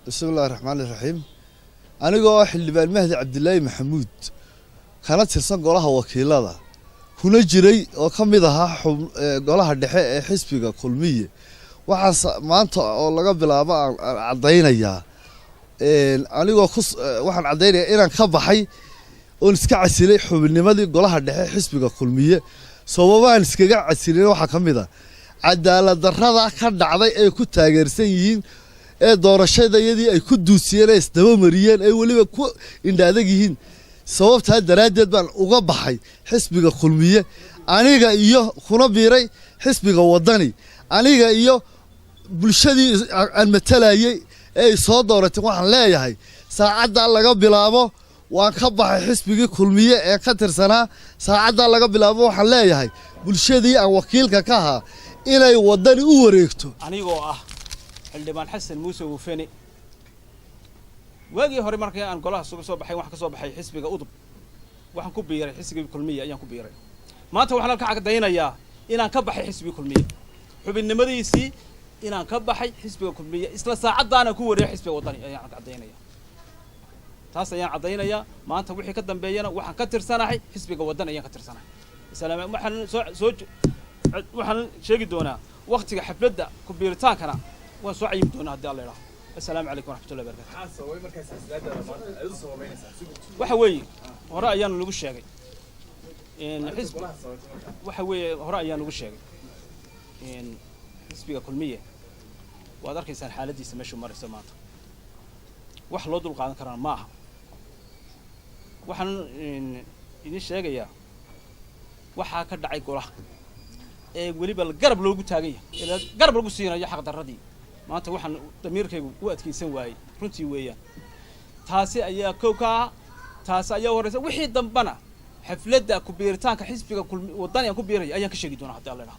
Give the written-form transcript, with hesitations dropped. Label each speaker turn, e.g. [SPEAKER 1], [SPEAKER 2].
[SPEAKER 1] Bismi illahi raxmaani raxiim. Anigoo ah xildhibaan Mahdi Cabdilaahi Maxamuud, kana tirsan golaha wakiilada, kuna jiray oo ka mid ahaa golaha dhexe ee xisbiga Kulmiye, waxaan maanta oo laga bilaabo aan caddaynayaa, anigoo ku waxaan caddaynayaa inaan ka baxay oon iska casilay xubinnimadii golaha dhexe xisbiga Kulmiye. Sababahan iskaga casilin waxaa ka mid ah cadaalad darrada ka dhacday ay ku taageersan yihiin ee doorashadayadii ay ku duusiyeen ee isdaba mariyeen, ay weliba ku indha adag yihiin. Sababtaa daraaddeed baan uga baxay xisbiga Kulmiye aniga iyo kuna biiray xisbiga Waddani. Aniga iyo bulshadii aan matalayey ee ay soo dooratay waxaan leeyahay, saacaddaa laga bilaabo waan ka baxay xisbigii Kulmiye ee ka tirsanaa. Saacaddaa laga bilaabo waxaan leeyahay bulshadii aan wakiilka ka ahaa inay Waddani u wareegto.
[SPEAKER 2] Anigoo ah xildhibaan Xasan Muuse Wufene, waagii hore markii aan golaha suga soo baxay, waxaan ka soo baxay xisbiga UDUB, waxaan ku biiray xisbigii Kulmiye ayaan ku biiray. Maanta waxaan halka caddaynayaa inaan ka baxay xisbigii Kulmiye, xubinnimadiisii inaan ka baxay xisbiga Kulmiye, isla saacaddaana ku wareegay xisbiga Waddani ayaan caddaynaya. Taas ayaan caddaynayaa. Maanta wixii ka dambeeyana waxaan ka tirsanahay xisbiga Waddani ayaan ka tirsanahay. Salaam. Waxaan soo soo waxaan sheegi doonaa waktiga xafladda ku biiritaankana, waan soo cayimi doonaa haddii Alla idhaho. Assalaamu calaykum waraxmatullahi barakatu. Waxa weeye, hore ayaanu nagu sheegay xisbi, waxa weeye, hore ayaa nagu sheegay xisbiga Kulmiye. Waad arkaysaan xaaladdiisa meeshuu marayso maanta. Wax loo dul qaadan karana ma aha. Waxaan idin sheegayaa waxaa ka dhacay golaha ee weliba garab loogu taagan yahay, ee garab lagu siinayo xaq darradii. Maanta waxaan damiirkaygu u adkaysan waayey runtii weeyaan. Taasi ayaa kow ka ah, taasi ayaa horeysa. Wixii dambana xafladda ku biiritaanka xisbiga Waddani aan ku biiraya ayaan ka sheegi doonaa haddii Alla idhaho.